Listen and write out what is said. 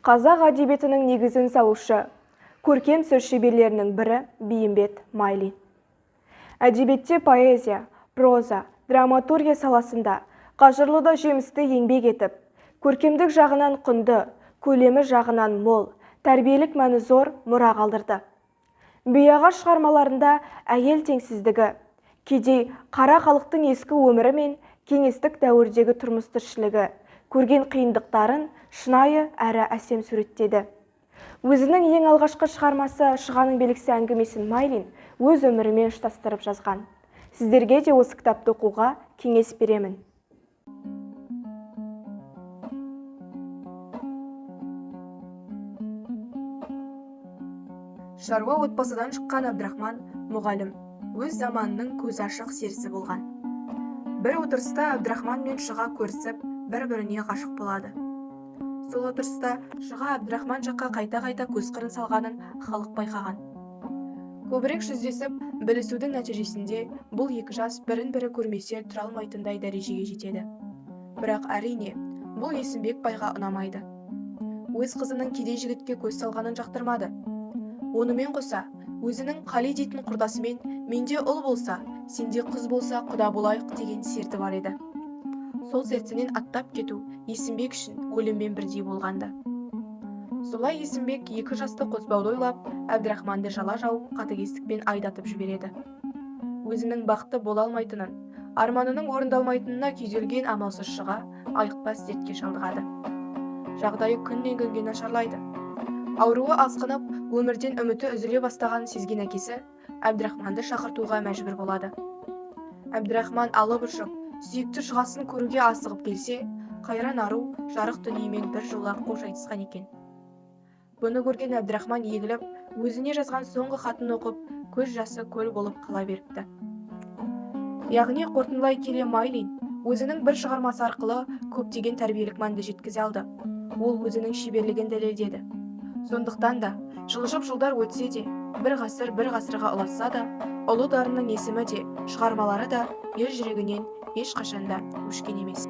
Қазақ әдебиетінің негізін салушы, көркем сөз шеберлерінің бірі Бейімбет Майлин. Әдебиетте поэзия, проза, драматургия саласында қажырлы да жемісті еңбек етіп, көркемдік жағынан құнды, көлемі жағынан мол, тәрбиелік мәні зор мұра қалдырды. Бүйаға шығармаларында әйел теңсіздігі, кедей қара халықтың ескі өмірі мен кеңестік дәуірдегі тұрмыс тіршілігі, көрген қиындықтарын шынайы әрі әсем суреттеді. Өзінің ең алғашқы шығармасы Шұғаның белгісі әңгімесін Майлин өз өмірімен ұштастырып жазған. Сіздерге де осы кітапты оқуға кеңес беремін. Шаруа отбасыдан шыққан Әбдірахман мұғалім, өз заманының көзі ашық серісі болған. Бір отырыста Әбдірахман мен Шұға көрісіп, бір-біріне ғашық болады. Сол отырыста Шұға Әбдірахман жаққа қайта-қайта көз қырын салғанын халық байқаған. Көбірек жүздесіп, білісудің нәтижесінде бұл екі жас бірін-бірі көрмесе тұра алмайтындай дәрежеге жетеді. Бірақ әрине, бұл Есімбек байға ұнамайды. Өз қызының кедей жігітке көз салғанын жақтырмады. Онымен қоса, өзінің Қали дейтін құрдасымен менде ұл болса, сенде қыз болса құда болайық деген серті бар еді. Сол сертінен аттап кету Есімбек үшін өліммен бірдей болғанды. Солай Есімбек екі жасты қоспауды ойлап, Әбдірахманды жала жауып, қатыгездікпен айдатып жібереді. Өзінің бақытты бола алмайтынын, арманының орындалмайтынына күйзелген амалсыз Шұға айықпас дертке шалдығады. Жағдайы күннен күнге нашарлайды. Ауруы асқынып, өмірден үміті үзіле бастағанын сезген әкесі Әбдірахманды шақыртуға мәжбүр болады. Әбдірахман алып ұшып, сүйікті Шұғасын көруге асығып келсе, қайран ару жарық дүниемен бір жола қош айтысқан екен. Бұны көрген Әбдірахман егіліп, өзіне жазған соңғы хатын оқып, көз жасы көл болып қала беріпті. Яғни қорытындылай келе Майлин өзінің бір шығармасы арқылы көптеген тәрбиелік мәнді жеткізе алды. Ол өзінің шеберлігін дәлелдеді. Сондықтан да жылжып жылдар өтсе де, бір ғасыр бір ғасырға ұласса да, ұлы дарынның есімі де, шығармалары да ел жүрегінен ешқашанда өшкен емес.